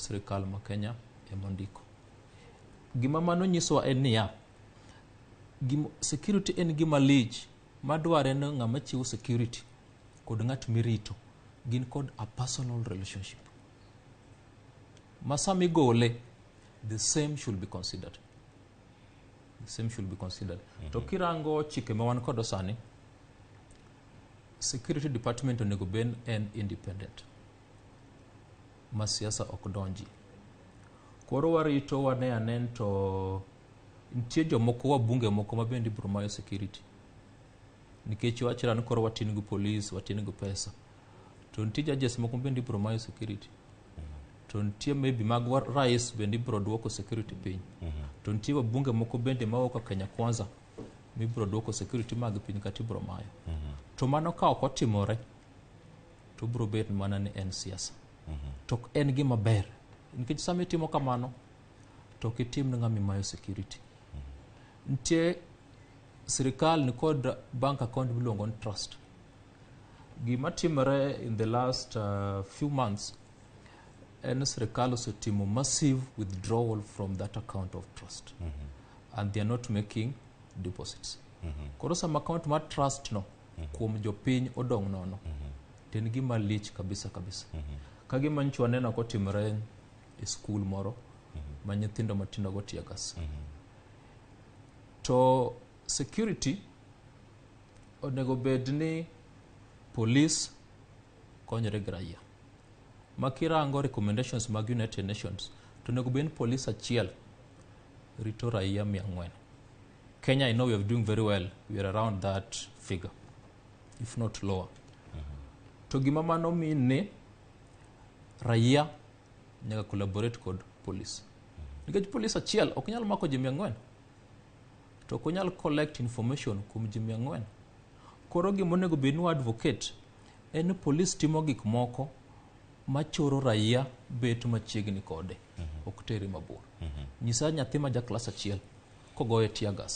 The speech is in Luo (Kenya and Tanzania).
Sirikal ma Kenya ema ondiko. Gima mano nyisowa en niya, security en gima lich madware ni ng'ama chiwo security kod ng'at mirito gin kod a personal relationship. Ma sama igole, the same should be considered. The same should be considered. To kirango chike ma wan kodo sani, security department onego bed en independent ma siasa ok donji. Koro warito wane anen to nitie jomoko, wabunge moko ma bende ibiro mayo security nikech wachre ni koro watin gi police, watin gi pesa, to nitie judges moko bende ibiro mayo security, to nitie maybe mag rais bende ibiro duoko security piny, to nitie wabunge moko bende mawuok e Kenya Kwanza mibiro duoko security mag piny kata ibiro mayo. To mano ka ok otimore to biro bet mana ni en siasa, to ok en gima ber, nikech sama itimo kamano to ok itim ne ng'ama imayo security. Nitie sirikal ni kod bank account miluongo ni trust. Gima timore in the last few months en sirikal osetimo massive withdrawal from that account of trust and they are not making deposits. Koro sama account mar trust no kuom jopiny odong' nono, to en gima lich kabisa kabisa. Ka gima nyocha waneno kotimore e skul moro ma nyithindo matindo go tear gas. To security onego bed ni police konyore gi raia. Ma kirango recommendations mag United Nations, to onego bed ni police achiel rito raia 400. Kenya, I know we are doing very well. We are around that figure, if not lower. To gima mano mean ni raia nyaka collaborate kod police. Nikech police achiel ok nyal mako ji 400. To ok onyal collect information kuom ji 400. Koro gima onego bed ni wa advocate en ni police timo gik moko machoro raia bet machiegni kode, ok tere mabor. Nyisa nyathi ma ja klas achiel kogoye tear gas.